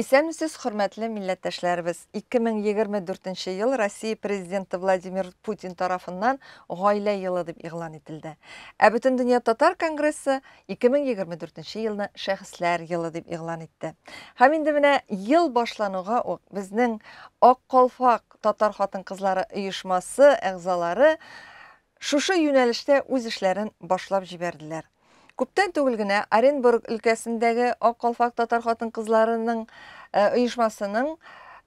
Исәнмесез, хөрмәтле милләттәшләребез! 2024 ел Россия Президенты Владимир Путин тарафыннан Гаилә елы дип игълан ителде. Ә Бөтендөнья татар конгрессы 2024 елны Шәхесләр елы дип игълан итте. Һәм инде менә ел башлануга ук безнең Ак калфак татар хатын-кызлары оешмасы әгъзалары Шушы юнәлештә үз эшләрен башлап җибәрделәр. Күптән түгел генә Оренбург өлкәсендәге Ак калфак татар хатын-кызларының оешмасының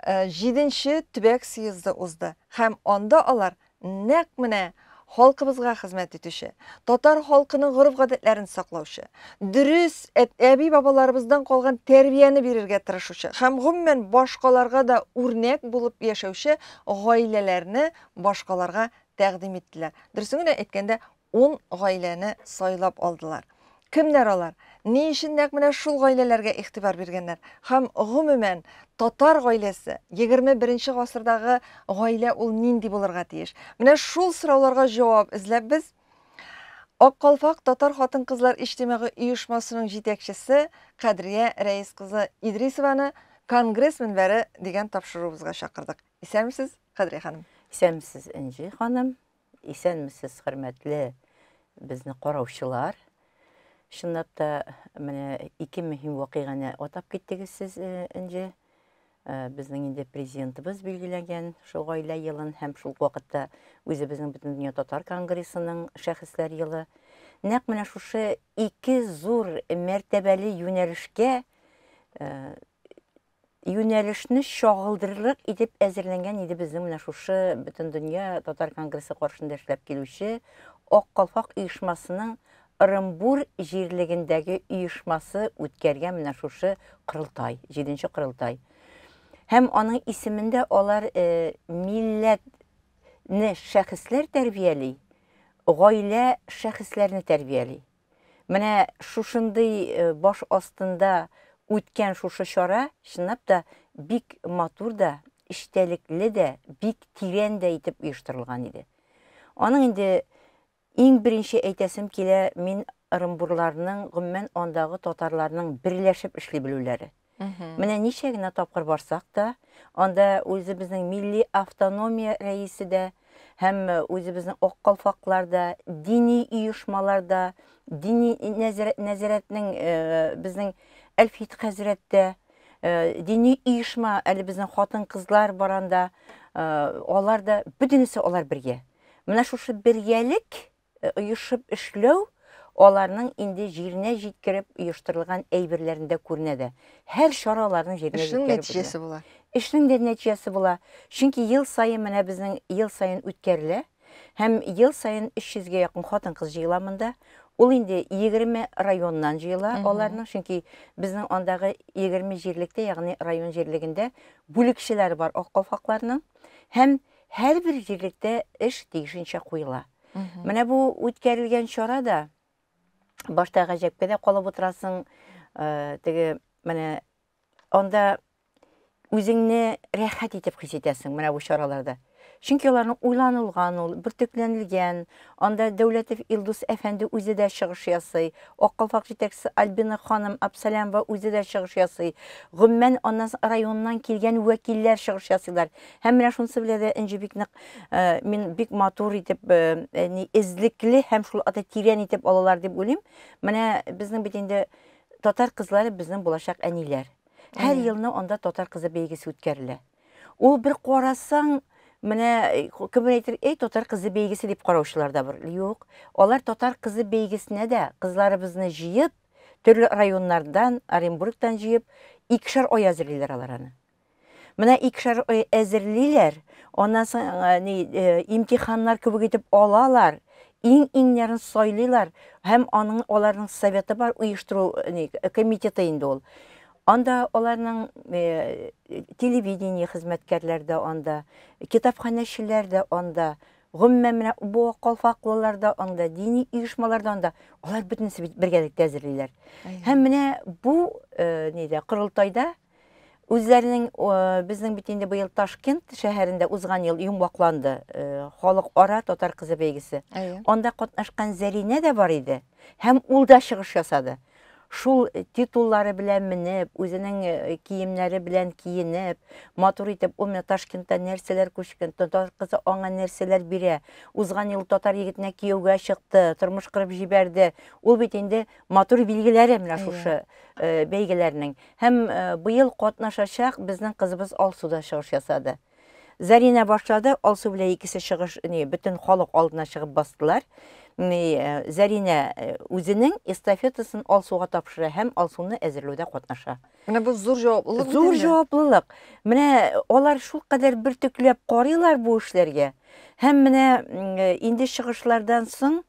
җиденче төбәк съезды узды һәм анда алар нәкъ менә халкыбызга хезмәт итүче, татар халкының гореф-гадәтләрен саклаучы, дөрес әби-бабаларыбыздан калган тәрбияне бирергә тырышучы һәм гомумән башкаларга да үрнәк булып яшәүче гаиләләрне башкаларга тәкъдим иттеләр. Дөресен генә әйткәндә, ун гаиләне сайлап алдылар. Кемнәр алар? Ни өчен нәкъ менә шул гаиләләргә игътибар биргәннәр? Һәм гомумән, татар гаиләсе, 21 гасырдагы гаилә ул нинди булырга тиеш? Менә шул сорауларга җавап эзләп без Ак калфак татар хатын-кызлар иҗтимагый оешмасының җитәкчесе Кадрия Рәис кызы Идрисованы Конгресс мөнбәре дигән тапшыруыбызга чакырдык. Исәнмесез, Кадрия ханым. Исәнмесез, Энҗе ханым. Исәнмесез, хөрмәтле безне караучылар. Чынлап та, менә ике мөһим вакыйганы атап киттегез сез, э, Энҗе. Э, безнең инде президентыбыз билгеләгән шул гаилә елын һәм шул вакытта үзебезнең Бөтендөнья татар конгрессының шәхесләр елы. Нәкъ менә шушы ике зур мәртәбәле юнәлешкә э, юнәлешне чагылдырырлык итеп әзерләнгән иде безнең менә шушы Бөтендөнья татар конгрессы каршында эшләп килүче Ак калфак оешмасының Ырымбур җирлегендәге оешмасы үткәргән менә шушы корылтай, җиденче корылтай. Һәм аның исемендә алар э, милләтне шәхесләр тәрбияли, гаилә шәхесләрне тәрбияли. Менә шушындый баш астында үткән шушы чара, чынлап та, бик матур да, эчтәлекле дә, бик тирән дә итеп оештырылган иде. Аның инде иң беренче әйтәсем килә, мин ырымбурларның, гомумән, андагы татарларның берләшеп эшли белүләре. Менә ничә генә тапкыр барсак та, анда үзебезнең милли автономия рәисе дә һәм үзебезнең ак калфаклар да, дини оешмалар да, дини нәзарәтнең безнең Әлфит хәзрәт тә, дини оешма, әле безнең хатын-кызлар бар анда, алар да, бөтенесе алар бергә. Менә шушы бергәлек Оешып эшләү аларның инде җиренә җиткереп оештырылган әйберләрендә күренә дә. Һәр чара аларның җиренә Эшнең җиткереп нәтиҗәсе була. Эшнең дә нәтиҗәсе була. Чөнки ел саен менә безнең ел саен үткәрелә һәм ел саен 300 гә якын хатын-кыз җыела монда. Ул инде 20 районнан җыела аларның, чөнки безнең андагы 20 җирлектә, ягъни район җирлегендә бүлекчәләре бар ак калфакларның һәм Һәрбер җирлектә эш тиешенчә куела. Менә бу үткәрелгән чара да башта гаҗәпкә дә калып утырасың, э, теге менә анда үзеңне рәхәт итеп хис итәсең менә бу чараларда. Чөнки аларның уйланылган ул, бөртекләнелгән. Анда Дәүләтов Илдус әфәнде үзе дә чыгыш ясый. Ак калфак җитәкчесе Альбина ханым Абсалямова үзе дә чыгыш ясый. Гомумән, аннан районнан килгән вәкилләр чыгыш ясыйлар. Һәм менә шунысы белән дә Энҗе бик нык э, мин бик матур итеп, э, э, ни эзлекле һәм шул аты тирән итеп алалар дип уйлыйм. Менә безнең бит инде татар кызлары безнең булачак әниләр. Һәр елны анда татар кызы бәйгесе үткәрелә. Ул бер карасаң, менә кем әйтер, эй, татар кызы бәйгесе дип караучылар да бар. Юк, алар татар кызы бәйгесенә дә кызларыбызны җыеп, төрле районнардан, Оренбургтан җыеп, икешәр ай әзерлиләр алар аны. Менә икешәр ай әзерлиләр, аннан соң ни, имтиханнар кебек итеп алалар, иң-иңнәрен сайлыйлар һәм аның аларның советы бар, оештыру ни, комитеты инде ул. Анда аларның э, телевидение хезмәткәрләре дә анда, китапханәчеләр дә анда, гомумән менә бу калфаклылар да анда, дини оешмалар да анда. Алар бөтенесе бит бергәлектә әзерлиләр. Һәм менә бу э, нидә, корылтайда үзләренең э, безнең бит инде быел Ташкент шәһәрендә узган ел йомгакланды э, халыкара татар кызы бәйгесе. Анда катнашкан Зәринә дә бар иде һәм ул да чыгыш ясады. Шул титуллары белән менеп, үзенең киемнәре белән киенеп, матур итеп, ул менә Ташкентта нәрсәләр күчкән, татар кызы аңа нәрсәләр бирә. Узган ел татар егетенә кияүгә чыкты, тормыш корып җибәрде. Ул бит инде матур билгеләре менә шушы бәйгеләрнең. Һәм быел катнашачак безнең кызыбыз Алсу да чыгыш ясады. Зарина башлады, Алсу белән икесе чыгыш, ни, бөтен халык алдына чыгып бастылар. Ни, Зарина үзенең эстафетасын Алсуга тапшыра һәм Алсуны әзерләүдә катнаша. Менә бу зур җаваплылык. Зур җаваплылык. Менә алар шулкадәр бөртекләп карыйлар бу эшләргә. Һәм менә инде чыгышлардан соң,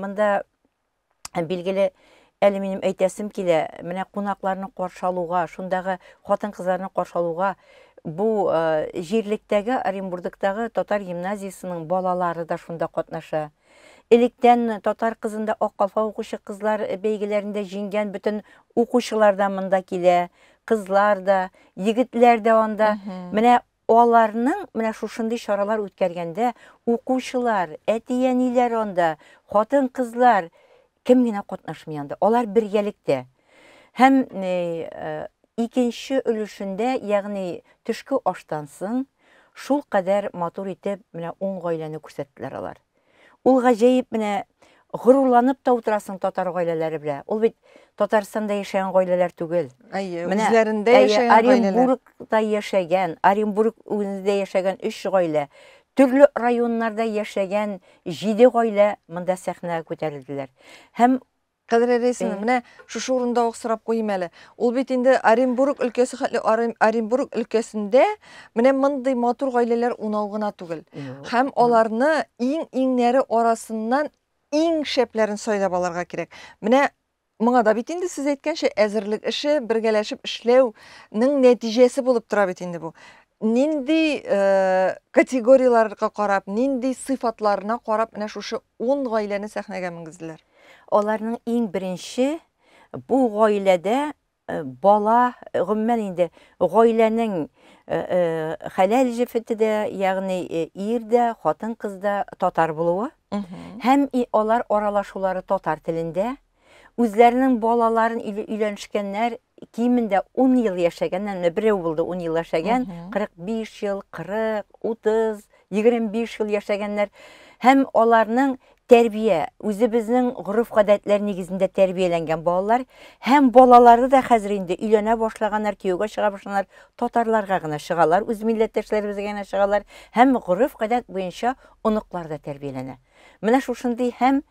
монда билгеле, әле минем әйтәсем килә, менә кунакларны каршы алуга, шундагы хатын-кызларны каршы алуга бу җирлектәге, Оренбургтагы татар гимназиясенең балалары да шунда катнаша. Электән татар кызында Ак калфак укучы кызлар бәйгеләрендә җиңгән бөтен укучылар да монда килә, кызлар да, егетләр дә анда. Менә аларның менә шушындый чаралар үткәргәндә укучылар, әти-әниләр анда, хатын-кызлар кем генә катнашмый анда. Алар бергәлектә. Һәм икенче өлешендә, ягъни төшке аштан соң, шул кадәр матур итеп менә 10 гаиләне күрсәттеләр алар. Ул гаҗәеп менә горурланып та утырасың татар гаиләләре белән. Ул бит Татарстанда яшәгән гаиләләр түгел. Әйе, үзләрендә яшәгән гаиләләр. Оренбургта яшәгән, Оренбург үзендә яшәгән 3 гаилә, төрле районнарда яшәгән 7 гаилә монда сәхнәгә күтәрелделәр. Һәм Кадерле Рәисовна, менә шушы урында ук сорап куйым әле. Ул бит инде Оренбург өлкәсе хәтле Оренбург өлкәсендә менә мондый матур гаиләләр унау гына түгел. Һәм аларны иң-иңнәре арасыннан иң шәпләрен сайлап алырга кирәк. Менә моңа да бит инде сез әйткәнчә әзерлек эше, бергәләшеп эшләүнең нәтиҗәсе булып тора бит инде бу. Нинди категорияләргә карап, нинди сыйфатларына карап менә шушы 10 гаиләне сәхнәгә менгезделәр? Аларның иң беренче бу гаиләдә бала, гомумән инде гаиләнең хәләл җефете дә, ягъни ир дә, хатын-кыз да татар булуы. Һәм алар аралашулары татар телендә. Үзләренең балаларын өйләнешкәннәр, кимендә 10 ел яшәгәннәр, менә берәү булды 10 ел яшәгән, 45 ел, 40, 30, 25 ел яшәгәннәр. Һәм аларның тәрбия, үзебезнең гореф-гадәтләр нигезендә тәрбияләнгән балалар һәм балалары да хәзер инде өйләнә башлаганнар, кияүгә чыга башлаганнар, татарларга гына чыгалар, үз милләттәшләребезгә генә чыгалар һәм гореф-гадәт буенча оныклар да тәрбияләнә. Менә шушындый һәм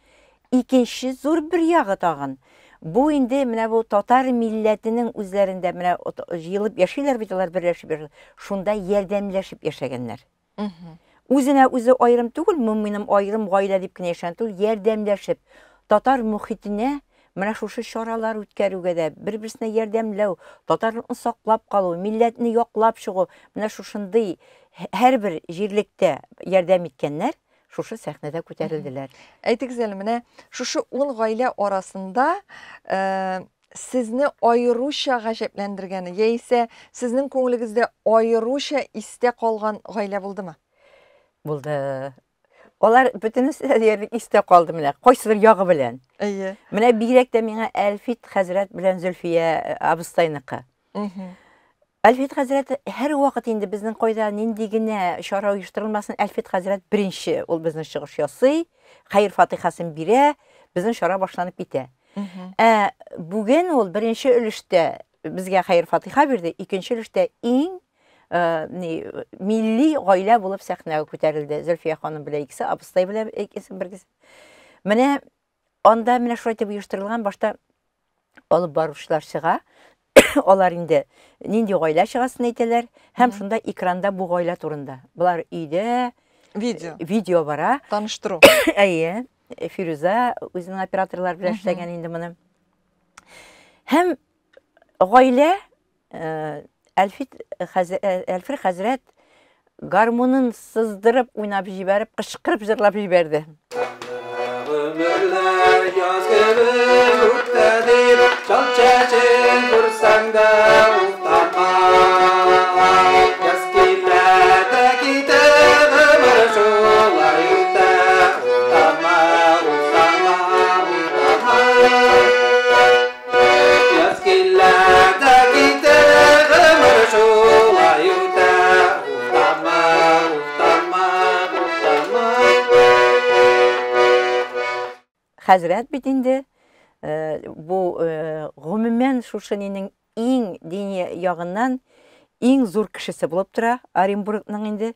икенче зур бер ягы тагын. Бу инде менә бу татар милләтенең үзләрендә менә җыелып яшиләр бит алар, берләшеп яшиләр. Шунда ярдәмләшеп яшәгәннәр. Үзенә үзе аерым түгел, минем аерым гаилә дип кенә яшәгән түгел, ярдәмләшеп татар мөхитенә менә шушы чаралар үткәрүгә дә, бер-берсенә ярдәмләү, татарлыкны саклап калу, милләтне яклап чыгу, менә шушындый һәрбер җирлектә ярдәм иткәннәр шушы сәхнәдә күтәрелделәр. Әйтегез әле, менә шушы 10 гаилә арасында сезне аеруча гаҗәпләндергәне, яисә сезнең күңелегездә аеруча истә калган гаилә булдымы? Булды. Алар бөтенесе дә диярлек истә калды менә, кайсыдыр ягы белән. Әйе. Менә бигрәк тә миңа Әлфит хәзрәт белән Зөлфия абыстайныкы. Әлфит хәзрәт һәр вакыт инде безнең кайда нинди генә чара оештырылмасын, Әлфит хәзрәт беренче ул безнең чыгыш ясый, хәер фатихасын бирә, безнең чара башланып китә. Ә бүген ул беренче өлештә безгә хәер фатиха бирде, икенче өлештә иң милли гаилә булып сәхнәгә күтәрелде. Зөлфия ханым белән икесе, абыстай белән икесе бергесе. Менә анда менә шулай итеп оештырылган, башта алып баручылар чыга. Алар инде нинди гаилә чыгасын әйтәләр һәм шунда экранда бу гаилә турында. Болар өйдә видео. Видео бара. Таныштыру. Әйе. Фирүзә үзенең операторлар белән эшләгән инде моны. Һәм гаилә Әлфир хәзрәт гармунын сыздырып уйнап җибәреп, кычкырып җырлап җибәрде. Гомерләр яз кебек үтә дип, чал чәчен күрсәң дә уфтанма. Яз килә дә китә, гомер шулай үтә, уфтанма, уфтанма, уфтанма. хәзрәт бит инде. Бу гомумән шушы нинең иң дини ягыннан иң зур кешесе булып тора Оренбургның инде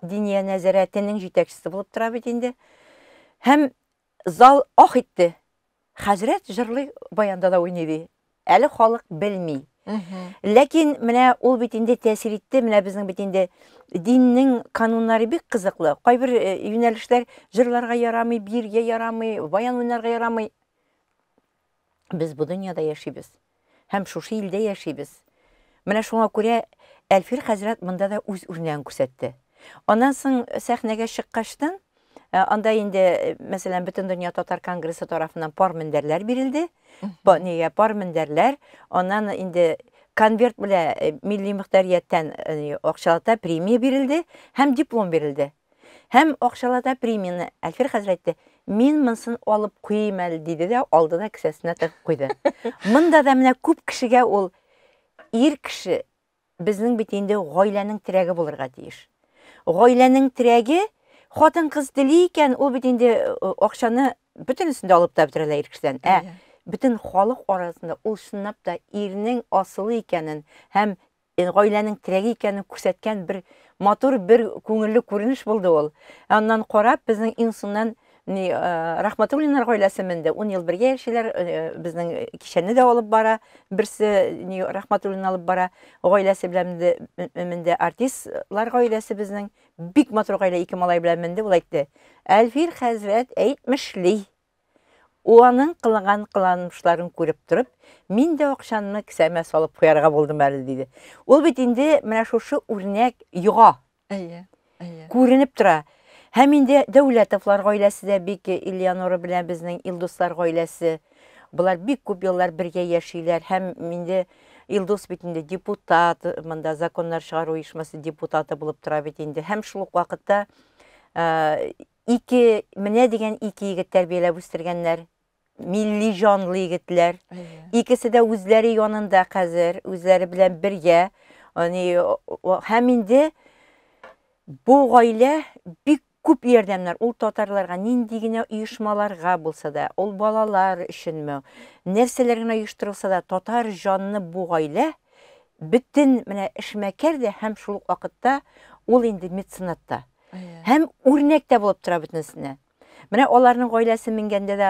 диния нәзарәтенең җитәкчесе булып тора бит инде. Һәм зал ах итте. Хәзрәт җырлый, баянда да уйный ди. Әле халык белми. Ләкин менә ул бит инде тәэсир итте. Менә безнең бит инде диннең кануннары бик кызыклы. Кайбер юнәлешләр җырларга ярамый, биергә ярамый, баян уйнарга ярамый. Без бу дөньяда яшибез. Һәм шушы илдә яшибез. Менә шуңа күрә Әлфир хәзрәт монда да үз үрнәген күрсәтте. Аннан соң сәхнәгә чыккачтан, анда инде, мәсәлән, Бөтендөнья татар конгрессы тарафыннан пар мендәрләр бирелде. Нигә пар мендәрләр? Аннан инде конверт белән милли мөхтәрияттән акчалата премия бирелде һәм диплом бирелде. Һәм акчалата премияне Әлфир хәзрәт әйтте, мин монысын алып куйыйм әле, диде дә, алды да кесәсенә тыгып куйды. Монда да менә күп кешегә ул ир кеше безнең бит инде гаиләнең терәге булырга тиеш. Гаиләнең терәге хатын-кыз тели икән, ул бит инде акчаны бөтенесен дә алып та бетерәләр ир кешедән. Ә бөтен халык арасында ул чынлап та ирнең асылы икәнен һәм гаиләнең терәге икәнен күрсәткән бер матур, бер күңелле күренеш булды ул. Аннан карап, безнең иң соңыннан ни Рахматуллиннар гаиләсе менде. 10 ел бергә яшиләр, безнең кичәне дә алып бара. Берсе ни Рахматуллин алып бара. Гаиләсе белән менде, менде артистлар гаиләсе безнең. Бик матур гаилә, ике малай белән менде. Ул әйтте: "Әлфир хәзрәт әйтмешли, Ул аның кылган кыланмышларын күреп торып, мин дә акчамны кесәмә салып куярга булдым әле, диде. Ул бит инде менә шушы үрнәк йога. Әйе, әйе. Күренеп тора. Һәм инде Дәүләтовлар гаиләсе дә бик Элеонора белән безнең Илдуслар гаиләсе. Болар бик күп еллар бергә яшиләр һәм инде Илдус бит инде депутат, монда законнар чыгару оешмасы депутаты булып тора бит инде. Һәм шул ук вакытта Ике, менә дигән ике егет тәрбияләп үстергәннәр. Милли җанлы егетләр. Икесе дә үзләре янында хәзер, үзләре белән бергә. Һәм инде бу гаилә бик күп ярдәмнәр. Ул татарларга нинди генә оешмаларга булса да, ул балалар өченме, нәрсәләр генә оештырылса да, татар җанлы бу гаилә бөтен менә эшмәкәр дә һәм шул ук вакытта ул инде меценат та. Һәм үрнәк тә булып тора бөтенесенә. Менә аларның гаиләсе менгәндә дә,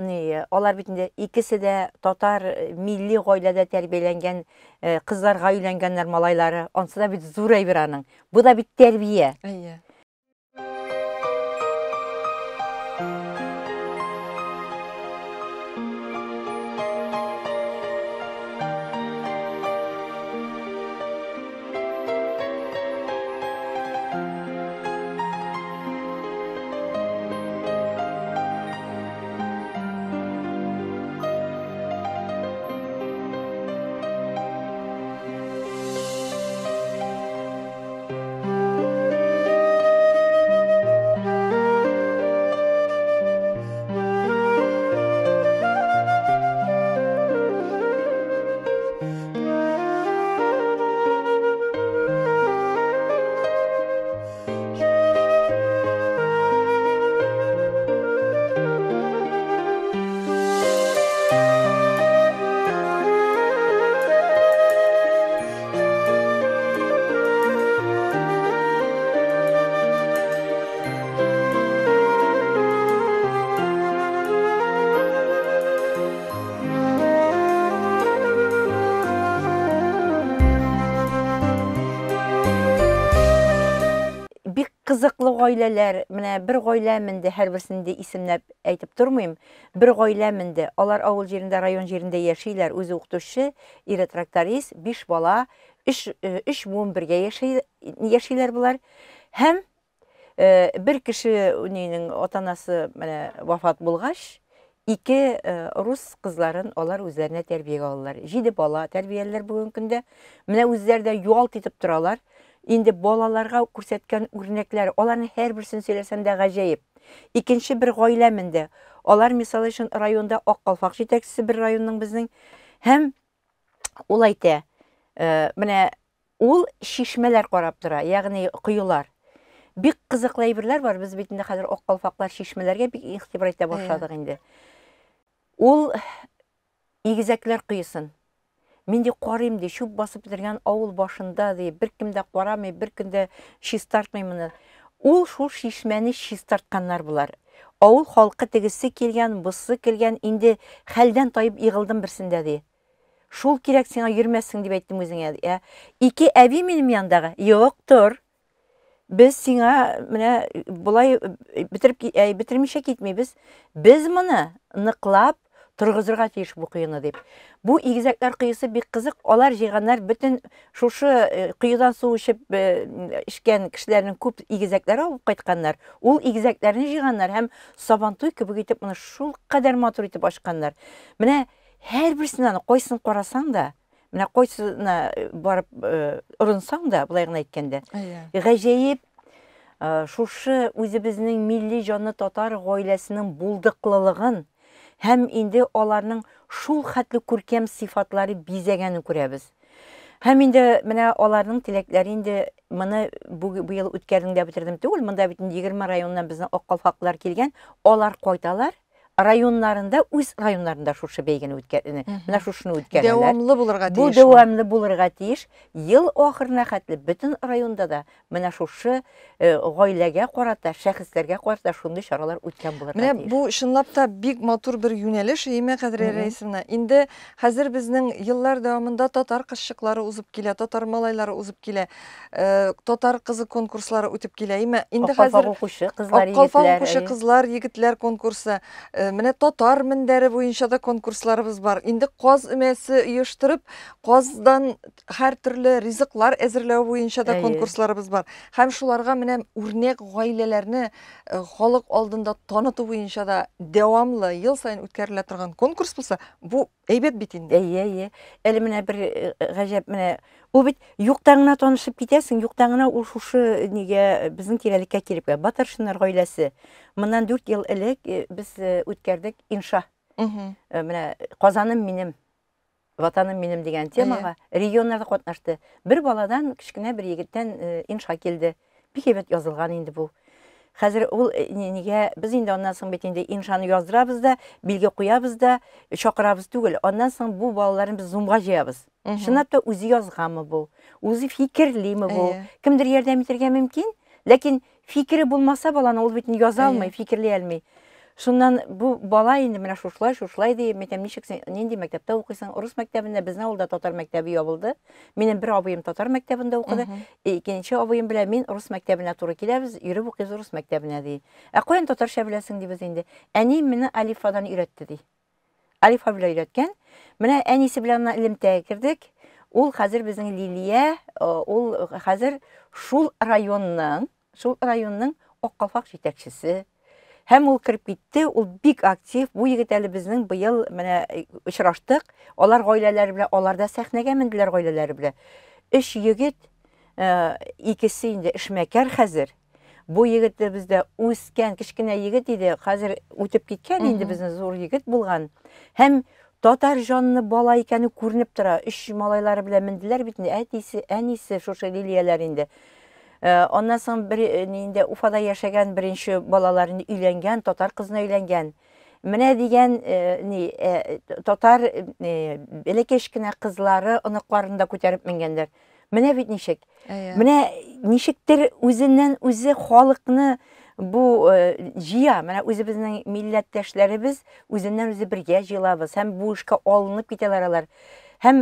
ни, алар бит инде икесе дә татар милли гаиләдә тәрбияләнгән кызларга өйләнгәннәр малайлары. Ансы да бит зур әйбер аның. Бу да бит тәрбия. Әйе. Бик кызыклы гаиләләр, менә бер гаилә менде, һәрберсен дә исемләп әйтеп тормыйм. Бер гаилә менде. Алар авыл җирендә, район җирендә яшиләр. Үзе укытучы, ире тракторист, биш бала, өч, өч буын бергә яши, яшиләр болар. Һәм бер кеше нинең ата-анасы менә вафат булгач, ике рус кызларын алар үзләренә тәрбиягә алалар. Җиде бала тәрбиялиләр бүгенге көндә. Менә үзләре дә ялт итеп торалар. Инде балаларга күрсәткән үрнәкләр, аларның һәрберсен сөйләсәм дә гаҗәеп. Икенче бер гаилә менде. Алар, мисал өчен, районда Ак калфак җитәкчесе бер районның безнең. Һәм ул әйтә, менә Ул чишмәләр карап тора, ягъни коелар. Бик кызыклы әйберләр бар. Без бит инде хәзер ак калфаклар чишмәләргә бик игътибар итә башладык инде. Ул игезәкләр коесын. Мин ди карыйм ди, чүп басып бетергән авыл башында ди, беркем дә карамый, беркем дә чистартмый моны. Ул шул чишмәне чистартканнар болар. Авыл халкы тегесе килгән, бусы килгән, инде хәлдән таеп егылдым берсендә ди. Шул кирәк сиңа йөрмәссең дип әйттем үзеңә. Ә ике әби минем яндагы, юк, тор. Без сиңа менә болай бетереп бетермичә китмибез. Без моны ныклап торгызырга тиеш бу коены дип. Бу игезәкләр коесы бик кызык. Алар җыйганнар бөтен шушы коедан су эчеп эчкән кешеләрнең күп игезәкләре алып кайтканнар. Ул игезәкләрне җыйганнар һәм Сабантуй кебек итеп моны шул кадәр матур итеп ачканнар. Менә һәрберсенә аны кайсын карасаң да, Менә кайсына барып орынсаң да, болай гына әйткәндә, гаҗәеп шушы үзебезнең милли җанлы татар гаиләсенең булдыклылыгын һәм инде аларның шул хәтле күркәм сыйфатлары бизәгәнен күрәбез. Һәм инде менә аларның теләкләре инде моны быел үткәрдем дә бетердем түгел, монда бит инде 20 районнан безнең ак калфаклар килгән, алар кайталар, районнарында үз районнарында шушы бәйгене үткәрүне, менә шушыны үткәрәләр. Дәвамлы булырга тиеш. Бу дәвамлы булырга тиеш. Ел ахырына хәтле бөтен районда да менә шушы гаиләгә карата, шәхесләргә карата шундый чаралар үткән булырга тиеш. Менә бу чынлап та бик матур бер юнәлеш, әйеме, Кадрия Рәисовна? Инде хәзер безнең еллар дәвамында татар кызчыклары узып килә, татар малайлары узып килә. Татар кызы конкурслары үтеп килә. Име инде хәзер укучы кызлар, егетләр. Укучы кызлар, егетләр конкурсы. Менә татар мендәре буенча да конкурсларыбыз бар. Инде каз өмәсе оештырып, каздан һәр төрле ризыклар әзерләү буенча да конкурсларыбыз бар. Һәм шуларга менә үрнәк гаиләләрне халык алдында таныту буенча да дәвамлы ел саен үткәрелә торган конкурс булса, бу Әйбәт бит инде. Әйе, әйе. Әле менә бер гаҗәп менә ул бит юктан гына танышып китәсең, юктан гына ул шушы нигә безнең тирәлеккә килеп керә. Батыршиннар гаиләсе. Моннан 4 ел элек без үткәрдек инша. Менә Казаным минем, Ватаным минем дигән темага регионнарда катнашты. Бер баладан, кечкенә бер егеттән инша килде. Бик әйбәт язылган инде бу. Хәзер ул э, нигә без инде аннан соң бит инде иншаны яздырабыз да, билге куябыз да, чакырабыз түгел. Аннан соң бу балаларны без зумга җыябыз. Чынлап та үзе язганмы бу? Үзе фикерлиме бу? Кемдер ярдәм итәргә мөмкин, ләкин фикере булмаса баланың ул бит яза алмый, фикерли алмый. Шуннан бу бала инде менә шушылай, шушылай ди, мәйтәм, ничек син, нинди мәктәптә укыйсың? Рус мәктәбендә, безнең авылда татар мәктәбе ябылды. Минем бер абыем татар мәктәбендә укыды. Икенче абыем белән мин рус мәктәбенә туры киләбез, йөреп укыйбыз рус мәктәбенә, ди. Ә каян татарча беләсең, дибез инде. Әни мине алифадан өйрәтте, ди. Алифа белән өйрәткән. Менә әнисе белән элемтәгә кердек. Ул хәзер безнең Лилия, ул хәзер шул районның, шул районның Ак калфак җитәкчесе. Һәм ул кереп китте, ул бик актив. Бу егет әле безнең быел менә очраштык. Алар гаиләләре белән, алар да сәхнәгә менделәр гаиләләре белән. Өч егет, икесе инде эшмәкәр хәзер. Бу егет тә бездә үскән, кечкенә егет иде, хәзер үтеп киткән инде безнең зур егет булган. Һәм татар җанлы бала икәне күренеп тора. Өч малайлары белән менделәр бит инде, әтисе, әнисе, шушы Лилияләр инде. Аннан соң бер инде Уфада яшәгән беренче балалар инде өйләнгән, татар кызына өйләнгән. Менә дигән ни татар бәләкәч кенә кызлары оныкларын да күтәреп менгәннәр. Менә бит ничек. Менә ничектер үзеннән үзе халыкны бу җыя. Менә үзебезнең милләттәшләребез үзеннән үзе бергә җыелабыз һәм бу эшкә алынып китәләр алар. Һәм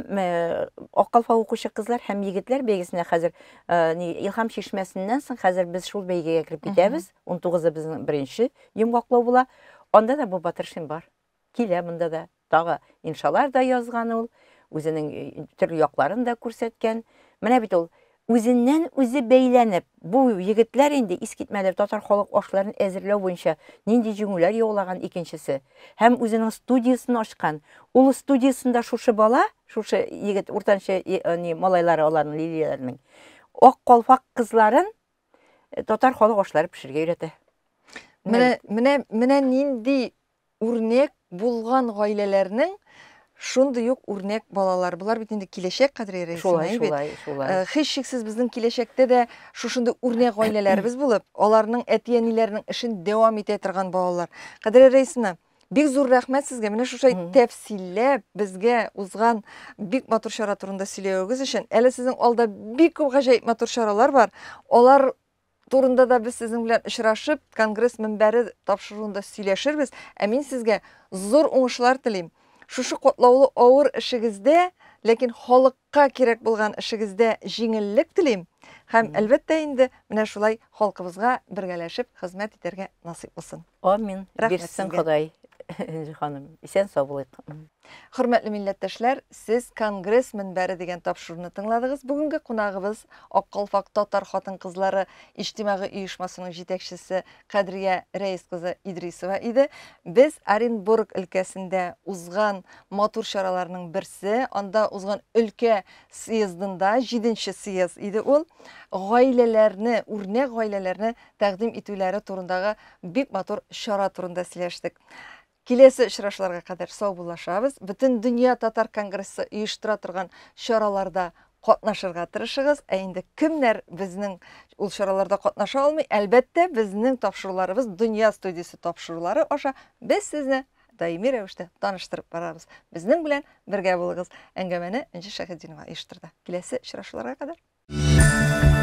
Ак калфак укучы кызлар һәм егетләр бәйгесенә хәзер Илһам чишмәсеннән соң хәзер без шул бәйгегә кереп китәбез. 19-ы безнең беренче йомгаклау була. Анда да бу Батыршин бар. Килә монда да. Тагы иншалар да язган ул, үзенең төрле якларын да күрсәткән. Менә бит ул үзеннән үзе бәйләнеп, бу егетләр инде искитмәле татар халык ашларын әзерләү буенча нинди җиңүләр яулаган икенчесе. Һәм үзенең студиясен ачкан. Ул студиясендә шушы бала, шушы егет, уртанчы ни, малайлары аларның, Лилияләрнең, ак калфак кызларын татар халык ашлары пешерергә өйрәтә. Менә, менә, менә нинди үрнәк булган гаиләләрнең Шундый ук үрнәк балалар. Болар бит инде киләчәк, Кадрия Рәисовна, Шулай, әйе бит? шулай, шулай. Э, һичшиксез безнең киләчәктә дә шушындый үрнәк гаиләләребез булып, аларның әти-әниләренең эшен дәвам итә торган балалар. Кадрия Рәисовна, бик зур рәхмәт сезгә. Менә шушылай тәфсилләп безгә узган бик матур чара турында сөйләвегез өчен. Әле сезнең алда бик күп гаҗәеп матур чаралар бар. Алар турында да без сезнең белән очрашып, конгресс мөнбәре тапшыруында сөйләшербез. Ә мин сезгә зур уңышлар телим. Шушы катлаулы авыр эшегездә, ләкин халыкка кирәк булган эшегездә җиңеллек телим. Һәм, әлбәттә инде, менә шулай халкыбызга бергәләшеп хезмәт итәргә насыйп булсын. Амин. Рәхмәт Бирсен сезгә. Ходай. Энҗе ханым, исән сау булыйк. Хөрмәтле милләттәшләр, сез Конгресс мөнбәре дигән тапшыруны тыңладыгыз. Бүгенге кунагыбыз Ак калфак татар хатын-кызлары иҗтимагый оешмасының җитәкчесе Кадрия Рәис кызы Идрисова иде. Без Оренбург өлкәсендә узган матур чараларның берсе, анда узган өлкә съездында, җиденче съезд иде ул, гаиләләрне, үрнәк гаиләләрне тәкъдим итүләре турындагы бик матур чара турында сөйләштек. Киләсе очрашуларга кадәр саубуллашабыз. Бөтендөнья татар конгрессы оештыра торган чараларда катнашырга тырышыгыз. Ә инде кемнәр безнең ул чараларда катнаша алмый, әлбәттә, безнең тапшыруларыбыз Дөнья студиясе тапшырулары аша без сезне даими рәвештә таныштырып барабыз. Безнең белән бергә булыгыз. Әңгәмәне Энҗе Шәһетдинова оештырды. Киләсе очрашуларга кадәр.